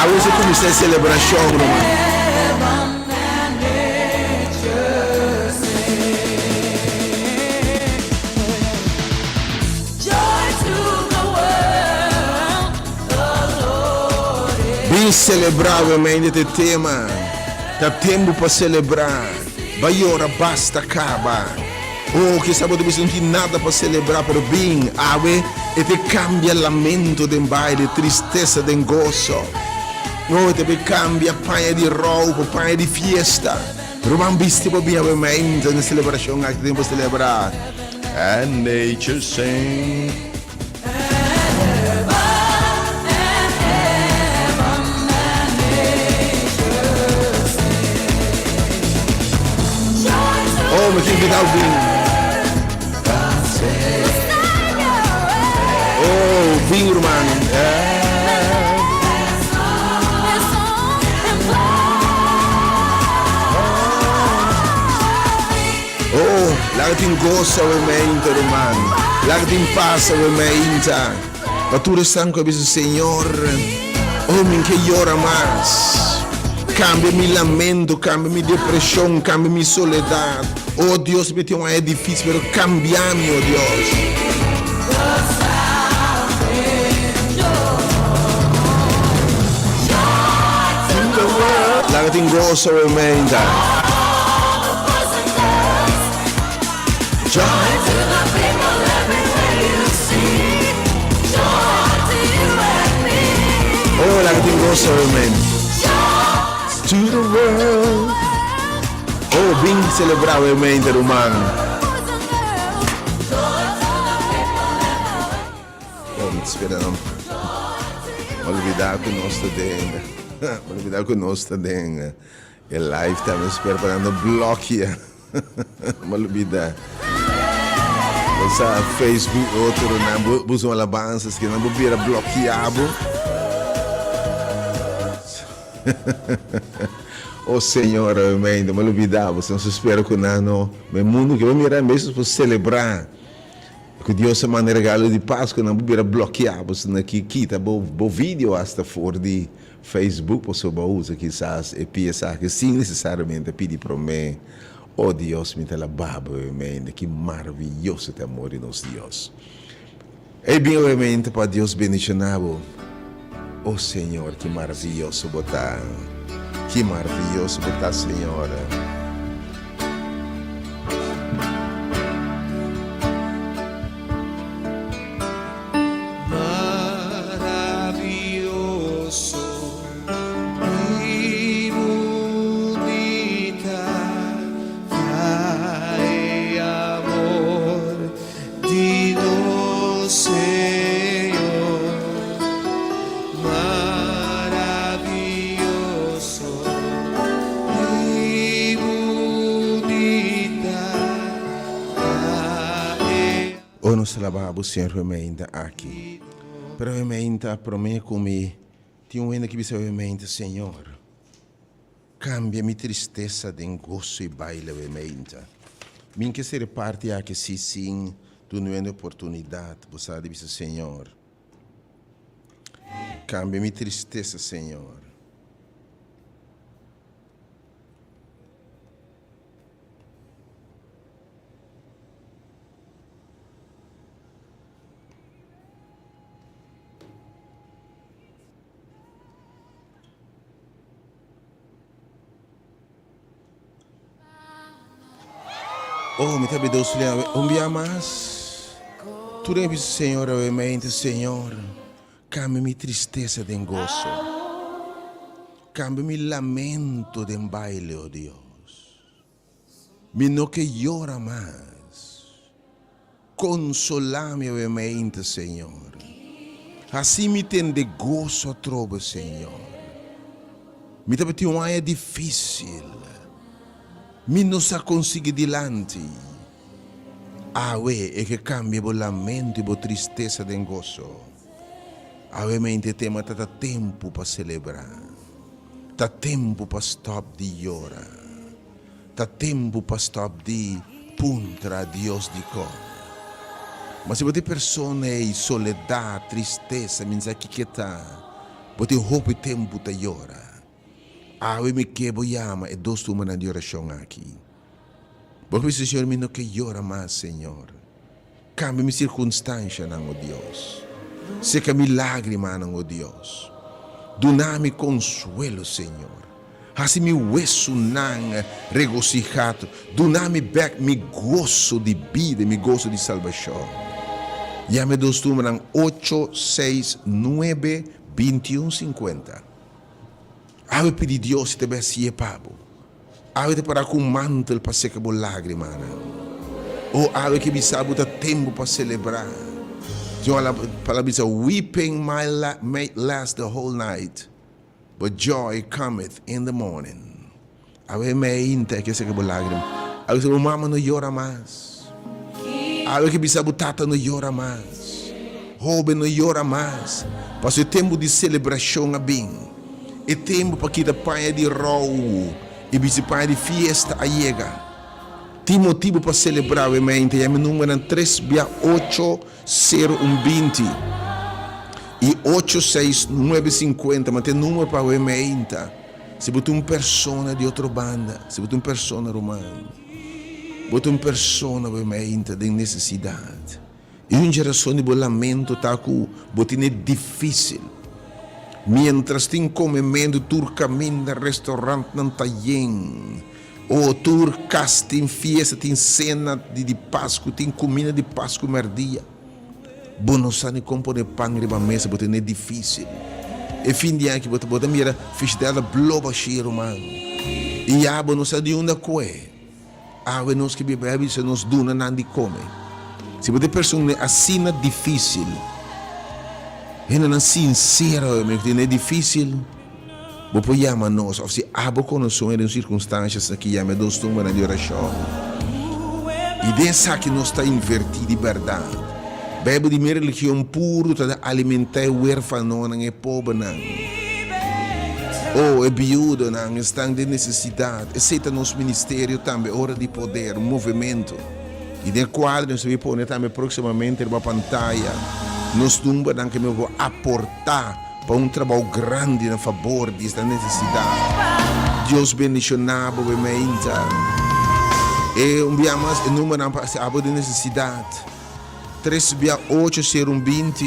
Awe si kuminsá e selebrashon, ruman. Bin selebrá awe ta e tema. Ta tempu pa selebrá. Bai yora basta kaba. Oh, kisa bo ta bisa no tin nada pa selebrá, pero bin awe e te kambia lamento den baile, tristesa den goso. Oh, e ta be kambia paña di rou pa paña di fiesta. Ruman bisti bo bin awe mainta na selebrashon aki ta tempu pa selebrá. And nature sing. Oh, mi tin invitado bin. Oh, bin ruman. Oh, laga tin goso awe meinta, ruman. Laga tin pas awe meinta. Pa tur esnan ku a bisa, Señor, oh, mi ke yora mas. Kambia mi lamento, kambia mi depreshon, kambia mi soledat. Oh, Dios, mi tin un aña difísil, pero kambia mi, oh Dios. Laga tin goso awe meinta. Oh, laga tin goso amen. To the world. Oh, bin celebra amen, ruman. Oh, mi spera no. Olvidar ku nos ta den. Olvidar ku nos ta den. E live ta mi spera pa nan no blokia. M'a lubida. Bo sa Facebook y otro nan bo usa un alabanza así nan bo bira blokia bo. Oh Señor amén. M'a lubida bo sa nos spera ku nan no. Ma e mundo ke bo mira en bes por celebra ku Dios a manda e regalo di Pascua nan bo bira blokia bo sa nan ki kita bo bo video hasta for di Facebook pasobra bo a usa kisas e pies aki sin nesesariamente pidi promé. O Dios, mi ta alabá bo obviamente. Ki maraviyoso ta e amor di nos Dios. Ey bin obviamente pa Dios bendishoná bo. O Señor, ki maraviyoso bo ta. Ki maraviyoso bo ta, Señor. Maravioso i bunita ta e amor di nos Señor. Maravioso i bunita ta e. O nos ta laba bo Señor pa meinta aki. Pero e meinta prome ku mi tin un hende ki bisa e meinta, Señor, kambia mi tristesa den goso i baile e meinta. Mi ke ser e parti aki si sin duna un hende oportunidat, bo sa di bisa, Señor, kambia mi tristesa, Señor. Oh, mi ta bido su awe un bia mas. Tur e bisa Señor awe mente, Señor, cambia mi tristeza den gozo. Cambia mi lamento den baile, oh Dios. Mi no ke yora mas. Konsolá mi awe meinta, Señor. Hasi mi tende goso atrobe, Señor. Mi tabatin un aña difísil. Mi no sa kon sigui dilanti. Awe e ke kambia bo lamento i bo tristesa den goso. Awe meinta e tema ta ta tempu pa selebrá. Ta tempu pa stòp di yora. Ta tempu pa stòp di puntra Dios dikon. Ma si bo ta e persona ei, soledat, tristesa, mi no sa kiko ta. Bo tin hopi tempu ta yora. Awe mi ke bo yama e dos tumanan di orashon aki. Bo bisa, Señor, mi no ke yora mas, Señor. Kambia mi sirkunstanshanan, o Dios. Seka mi lágrimanan, o Dios. Duna mi konsuelo, Señor. Hasi mi wesunan regosihá. Duna mi bèk mi goso di bida i mi goso di salbashon. Yama e dos numeronan ocho, seis, nuebe, bintiun, sinkuenta. Awe pidi Dios si ta bai hasié pa bo. Awe ta para ku un mantel pa seka bo lágrimanan. O awe ke bisa bo ta tempu pa selebrá. Dios a palabra bisa, Weeping may last the whole night, but joy cometh in the morning. Awe meinta e ke seka bo lágrima. Awe ke bisa bo mama no yora mas. Awe ke bisa bo tata no yora mas. Hóben no yora mas, pasobra e tempu di selebrashon a bin. E tempu pa kita paña di rou i bisti paña di fiesta a yega. Tin motibu pa selebrá awe mainta. Yama e numbernan tres bia ocho sero un binti i ocho seis nuebe sinkuenta. Mant'e number pa awe mainta. Si bo ta un persona di otro banda, si bo ta un persona ruman, bo ta un persona awe mainta den nesesidat. I un dje rason di bo lamento ta ku bo tene difísil. Miéntras tin komementu tur kaminda, restaurantnan ta yen. O tur kas tin fiesta, tin sena di di Pasku, tin kuminda di Pasku mèrdia. Bo no sa ni kon pone pan riba mesa, bo tene difísil. E fin di aña aki bo ta bo ta mira fishitèl ta blo bashí, ruman. I ya bo no sa di unda kue. Awe nos ke biba bisa nos duna nan di kome. Si bo ta e persona asina difisil, hendenan sinsero awe mi ku tin e difisil, bo por yama nos of si abo konosé un hende den un sirkunstansha asina yama e dos tumbanan di orashon. I den esaki nos ta invertí di bèrdat. Bijbel di mi religion puru ta da alimentá e werfanonan, e pobernan. Oh, e biudonan, esnan den nesesidat. Esei ta nos ministerio tambe, ora di poder, un movementu. I den e kuadro nos ta bin pone tambe próksimamente riba pantaya nos numbernan ku mi por aportá pa un trabou grandi na fabor di esnan nesesidat. Dios bendishoná bo bemeinta. E un bia mas e numbernan pa si abo den nesesidat. Tres bia ocho sero un 20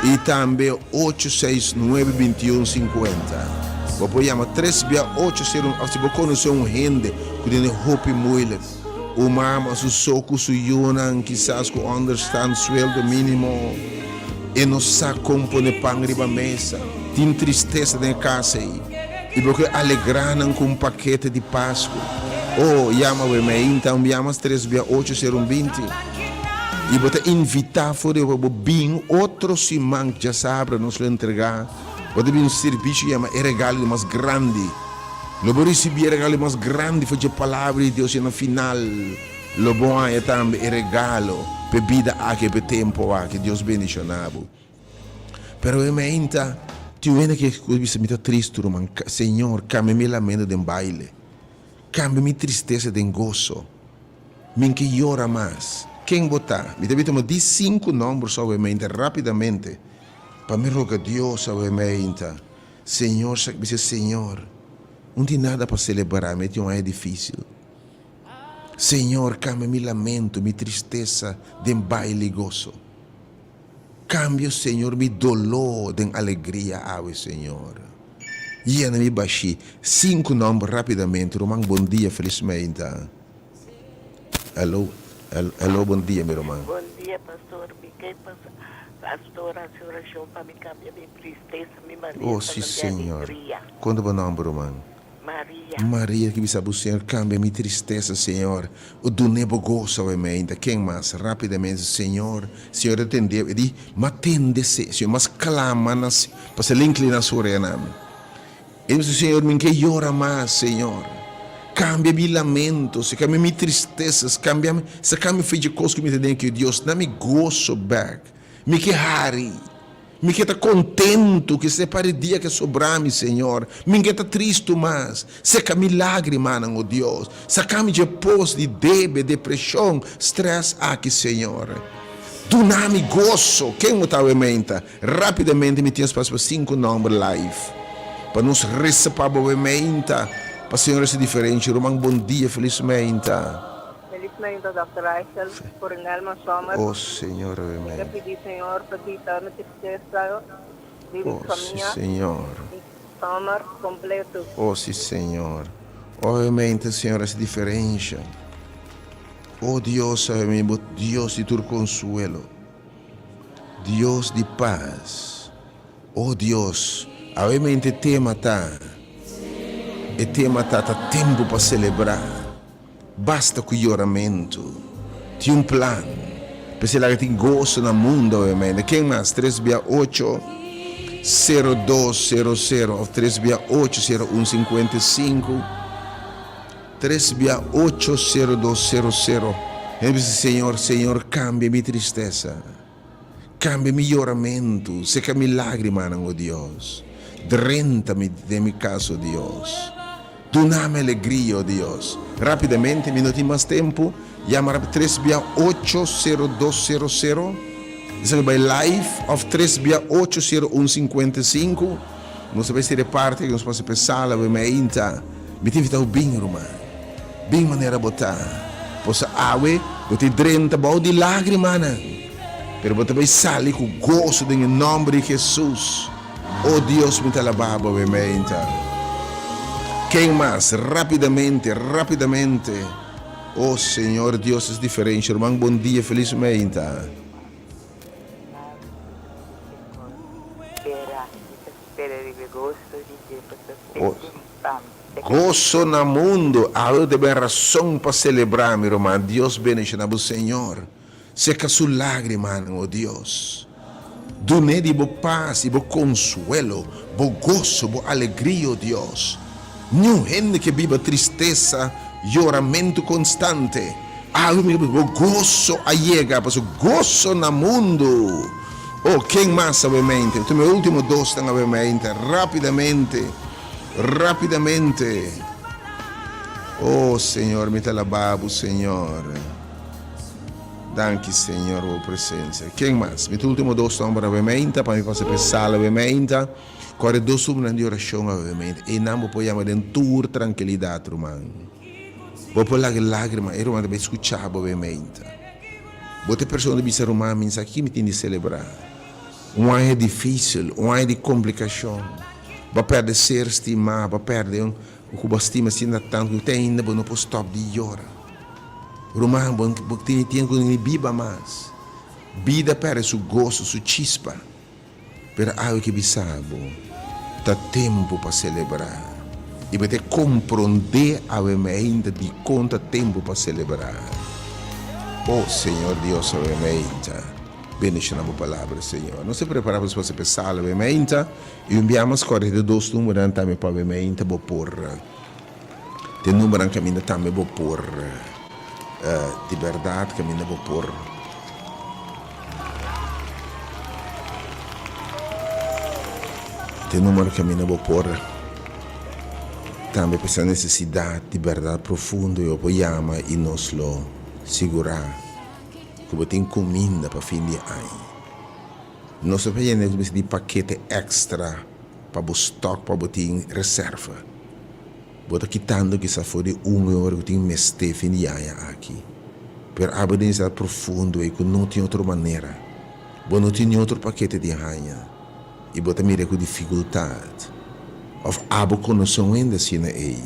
i tambe ocho seis nuebe 21 50. Bo por yama tres bia ocho sero un òf si bo konosé un hende ku tene hopi moeilijk, un mama su so ku su yunan kisas ku ònderstan sueldo mínimo, e no sa kon pone pan riba mesa, tin tristesa den e kas ei i bo ke alegrá nan ku un pakete di Pasku. O yama bo e meinta un bia mas tres bia ocho sero un 20 i bo ta invitá for di bo bin otro siman djasabra nos lo entregá bo ta bin un sirbishi yama e regalo di mas grandi. Lo bo risibí e regalo di mas grandi for dje Palabra di Dios i na final lo bo haña tambe e regalo p'e bida aki i p'e tempu aki. Dios bendishoná bo. Pero e meinta tin un hende ku bisa mi ta tristu ruman, Señor kambia mi lamento den baile, kambia mi tristesa den goso, mi ke yora mas. Ken bo ta? Mi ta bin tuma di sinku nòmber so awe meinta rápidamente pa mi roga Dios awe meinta. Señor sa bisa Señor, un tin nada pa selebrá, mi tin un aña difísil. Señor kambia mi lamento, mi tristesa den baile i goso. Cambia Señor mi doló den alegria awe Señor. Yena mi bashí. Sinku nomber rapidamente ruman bon dia felis meinta. Hello hello bon dia mi ruman. Bon dia pastor mi ke pastor hasi oracion pa mi cambia mi tristesa mi malesa Oh si den Señor. alegria. Kon ta bo nomber ruman? Maria. Maria ki bisa bo Señor cambia mi tristesa Señor o dune bo goso awe meinta ken mas rapidamente Señor Señor ta tende e di ma tende se Señor mas clama na pasobra el inclina su orea na mi e di Señor mi ke yora mas Señor cambia mi lamento se cambia mi tristesas cambia mi saca mi fe dje cos ku mi ta den aki Dios na mi goso bek mi ke hari. Mi ke ta kontentu ku esei par e dia ke sobra mi, Señor. Mi ke ta tristu mas. Seka mi lágrimanan, o Dios. Saka mi dje pos di debe, depreshon, strès aki, Señor. Duna mi goso. Ken bo ta awe meinta? Rapidamente mi tin espasio pa sinku nomber live. Pa nos resa pa bo awe meinta. Pa Señor hasi diferensha. Ruman bon dia felis meinta. Felis meinta Dòkter Reichel, Coronel Sommer. Oh Señor awe Mi ta meinta. pidi Señor pa kita mi tristesa di mi Oh si famia Señor. i Sommer completo. Oh si Señor. Awe meinta Señor hasi diferensha. Oh Dios awe mi bo Dios di tur consuelo. Dios di pas. Oh Dios, awe mente tema ta, e tema ta, ta tempu pa selebrá. Basta ku yoramentu. Tin un plan. P'esei laga tin goso na mundu awe mente. Ken mas? Tres bia ocho, sero dos, sero sero òf tres bia ocho, sero un, sinkuenta i sinku. Tres bia ocho sero dos sero sero. Hende bisa, Señor, Señor, cambia mi tristesa. Cambia mi yoramentu, seca mi lagrimanan, o Dios. Drenta mi den mi cas, o Dios. Duna mi alegria, o Dios. Rapidamente, mi no tin mas tempu. Yama rap tres bia ocho sero dos sero sero. Esaki bai live of tres bia ocho sero un 55. Nos ta bai sere parti ku nos pasa p'e sala wei mainta. Mi ta invitá bo bin, ruman. Bin manera bo ta. Pasobra awe bo ta drenta bou di lágrimanan, pero bo ta bai sali ku goso den e nòmber di Hesus. O Dios, mi ta alabá bo awe mainta. Ken mas? Rápidamente, rápidamente. O Señor Dios es diferensha. Ruman, bon dia, felis mainta. Goso na mundo, awe bo ta ben rason pa selebrá, mi ruman. Dios bendishoná bo, Señor. Seka su lágrimanan, o Dios. Dun'é di bo pas i bo konsuelo, bo goso, bo alegria, o Dios. Niun hende ke biba tristesa, yoramentu konstante. Awe mi bo goso a yega, pasobra goso na mundu. Oh, ken mas awe mente? Tuma e ultimo dosnan awe mente, rapidamente, rapidamente. Oh, Señor, mi ta alabá bo, Señor. Danki, Señor, pa bo presencia. Ken mas? Mi ta ultimo dos nomber awe mente, pa mi pasa pa e sala awe mente. Kore dos numbernan di orashon awe mente. Einan bo por yama den tur trankilidat, ruman. Bo por laga lágrima, e ruman ta bai skucha bo bemeinta. Bo ta e persona ta bisa, Ruman, mi sa ki mi tin di selebrá. Un aña difísil, un aña di komplikashon. Bo a pèrdè ser stimá, bo a pèrdè un ku bo a stima asina tantu ku te ainda bo no por stòp di yora. Ruman, bo bo tene tempu ku ni biba mas. Bida pèrdè su goso, su chispa. Pero awe ke bisa bo, ta tempu pa selebrá. I bo ta komprondé awe meinta dikon ta tempu pa selebrá. O Señor Dios awe meinta, bendishoná bo palabra, Señor. Nos ta prepará pa nos pasa pa e sala awe meinta, i un bia mas kòrda e dos numbernan tambe pa awe meinta bo por den numbernan kaminda tambe bo por di bèrdat kaminda bo por. Den numero kaminda bo por tambe p'esa nesesidat di bèrdat profundo i bo por yama i nos lo sigurá ku bo tin kuminda pa fin di aña. Nos ta yena ku mester di pakete èkstra pa bo stòk pa bo tin reserva. Bo ta kitando kisas for di un ora ku tin mester fin di aña aki. Pero abo den estat profundo ei ku no tin otro manera. Bo no tin ni otro pakete di haña i bo ta mira ku difikultat. Òf abo konosé un hende asina ei?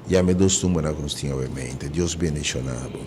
Yama e dos numbernan ku nos tin awemente. Dios bendishoná bo.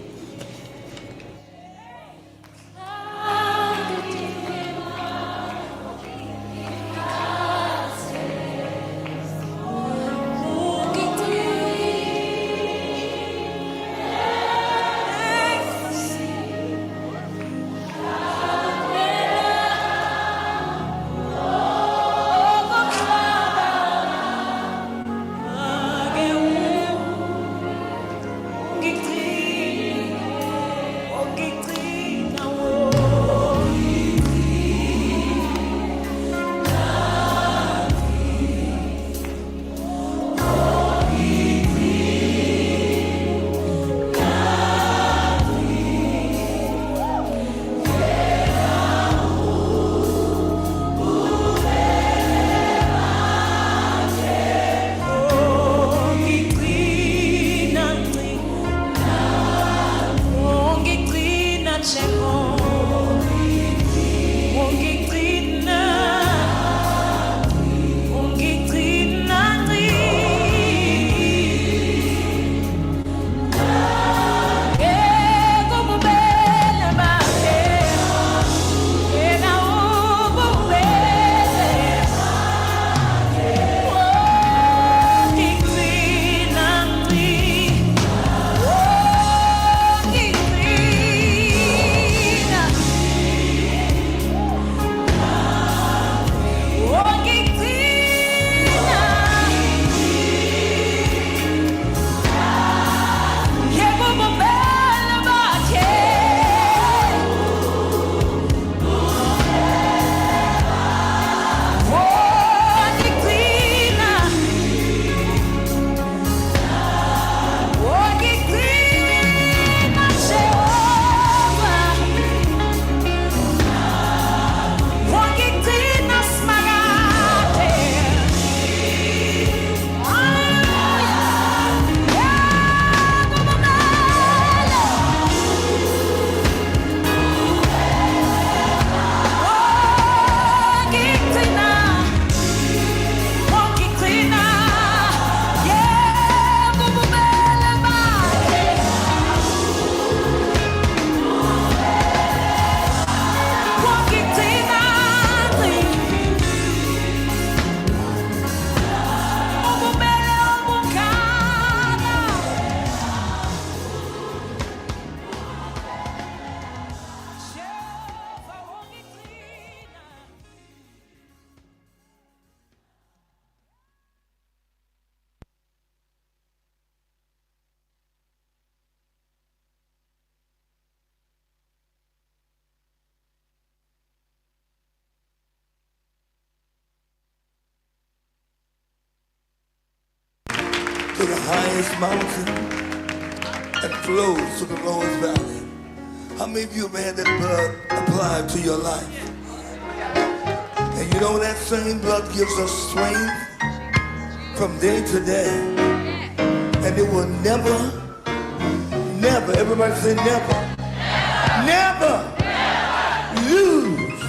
to the highest mountain and flows to the lowest valley. How many of you have had that blood applied to your life? And you know that same blood gives us strength from day to day. And it will never, never, everybody say never, never, lose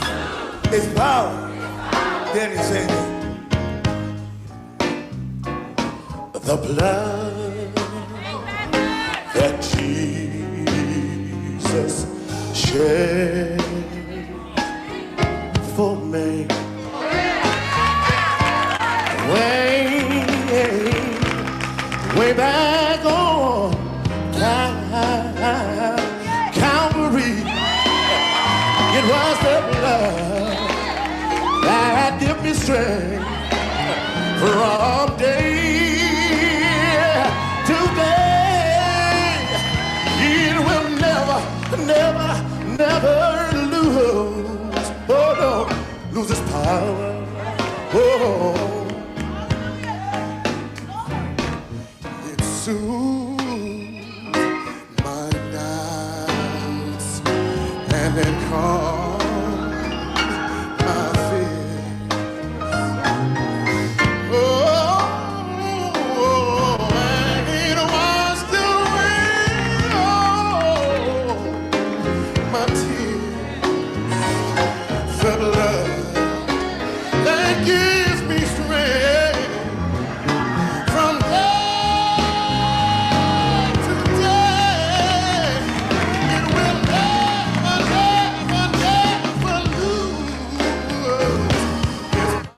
its power. Danny say that. The blood that Jesus shed for me. Way, way back on Calvary, it was the blood that gave me strength from day to day. It will never, never, never lose. Oh no, lose its power. Oh, it soothes my doubts and it calms my fears. Oh, and it washed away all my tears. The blood that gives me strength from day to day. It will never, never, never lose.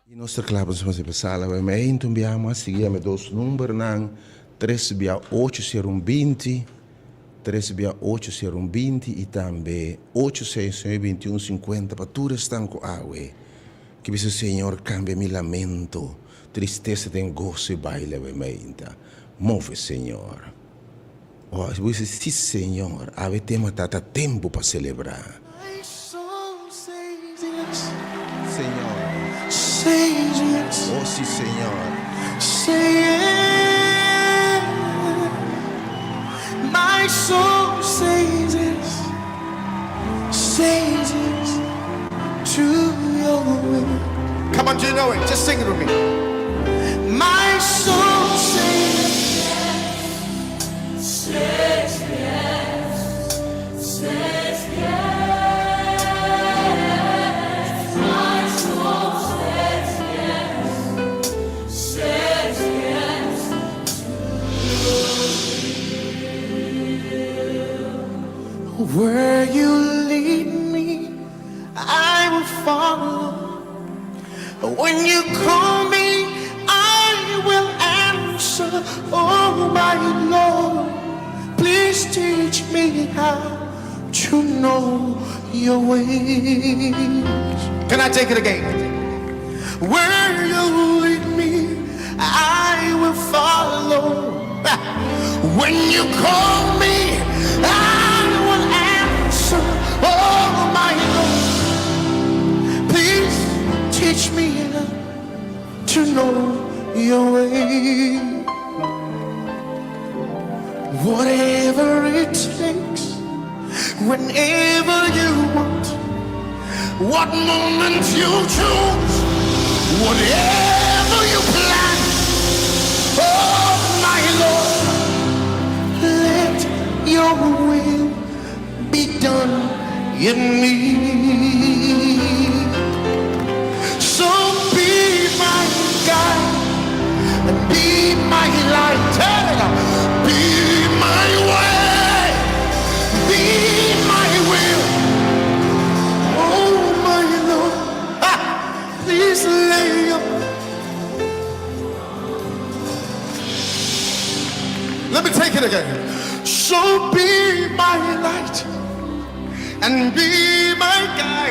I nos ta kla pa nos hasi sala bai mei un bia mas sigui yama e dos numbernan tres bia ocho sero un binti tres bia ocho sero un binti i tambe ocho seis nuebe binti un sinkuenta pa tur esnan ku awe ki bisa Señor kambia mi lamento tristesa den goso i baile bai meinta move Señor o bo bisa si Señor awe tema ta ta tempu pa selebrá. Señor. Oh si Señor. Come on, do you know it? Just sing it with me. My soul says Where you lead me, I will follow. When you call me, I will answer. Oh, my Lord, please teach me how to know your ways. Can I take it again? Where you lead me, I will follow. When you call me, I will answer. Oh, my Lord, please teach me to know your way. Whatever it takes, whenever you want, what moment you choose, whatever you plan, oh my Lord, let your will be done in me. So be my guide and be my light, Hey, be my way, be my will. Oh my Lord, ah, please lay your Let me take it again. So be my light and be my guide.